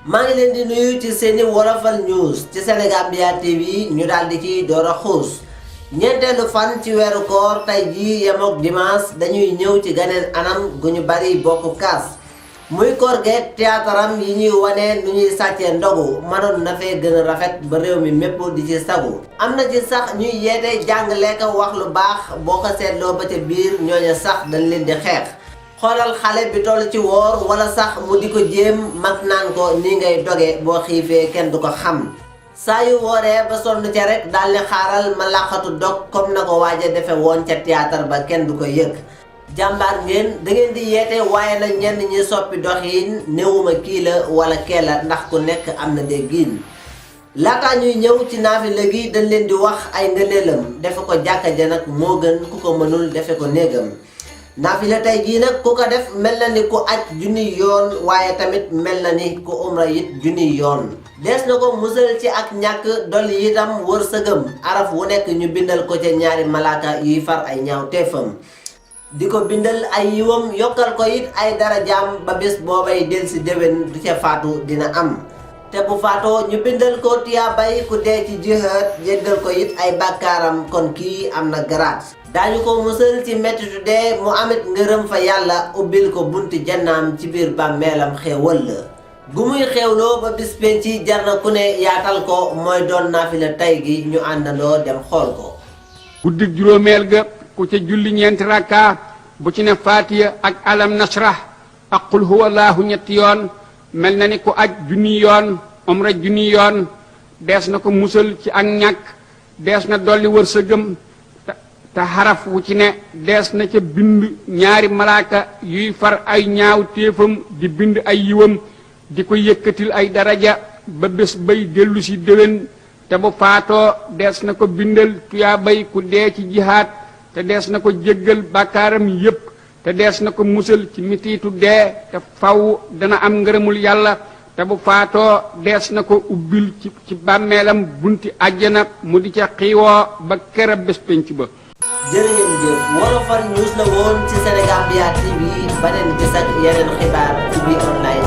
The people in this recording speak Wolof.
maa ngi leen di nuyu ci seeni Wolofal News ci Senegambia TV ñu daal di ci door a xuus ñeenteelu fan ci weeru koor tey jii yemook dimanche dañuy ñëw ci ganeen anam gu ñu bari bokk kaas muy koor geeg théâtre yi ñuy wane nu ñuy sàccee ndogu mënoon na fee gën a rafet ba réew mi mépp di ci sagu am na ci sax ñuy yeete jàngale ko wax lu baax boo ko seetloo ba ca biir ñooña sax dañ leen di xeex xoolal xale bi toll ci woor wala sax mu di ko jéem mag naan ko ni ngay doge boo xiifee kenn du ko xam saa yu wooree ba sonn ca rek daal di xaaral ma làqatu dog comme na ko waaja defe woon ca théâtre ba kenn du ko yëg jàmbaar ngeen da ngeen di yeete waaye nag ñenn ñi soppi doxiin néewuma kii la wala kee la ndax ku nekk am na déggin laataa ñuy ñëw ci naafila gi dañ leen di wax ay ngëneelam defe ko jàkka ja nag moo gën ku ko mënul defe ko néegam naafila tey jii nag ku ko def mel na ni ku aj junniy yoon waaye tamit mel na ni ku umra it junniy yoon dees na ko musal ci ak ñàkk dolli itam wërsëgam araf wu nekk ñu bindal ko ca ñaari malaaka yuy far ay ñaaw teefam di ko bindal ay yiwam yokkal ko it ay darajaam ba bés boobay del si déwén du ca faatu dina am te bu faatoo ñu bindal ko tiyaabay ku dee ci jihaad jéggal ko it ay bàkkaaram kon kii am na garaat daañu ko musal ci mettitu dee mu amit ngërëm fa yàlla ubbil ko bunti jannaam ci biir bàmmeelam xéewal la gu muy xéewloo ba bis penci jar na ku ne yaatal ko mooy doon naafila tey gi ñu àndandoo dem xool ko guddig juróomeel ga ku ca julli ñeenti rakka bu ci ne faatiya ak alam nasrah ak qul huwallaahu ñetti yoon mel na ni ku aj junni yoon umra junni yoon dees na ko musal ci ak ñàkk dees na dolli wërsëgam te xaraf wu ci ne dees na ca bind ñaari malaaka yuy far ay ñaaw téefam di bind ay yiwam di ko yëkkatil ay daraja ba bés bay dellu si déwén te bu faatoo dees na ko bindal tuyaabay ku dee ci jihaad te dees na ko jéggal bàkkaaram yépp te dees na ko musal ci mitiitu dee te faw dana am ngërëmul yàlla te bu faatoo dees na ko ubbil ci bàmmeelam bunti àjjana mu di ca xiiwoo ba kera bés penc ba jërë ngeen jëf Wolofal News la woon ci Senegambia TV beneen gis ak yeneen xibaar ci biir online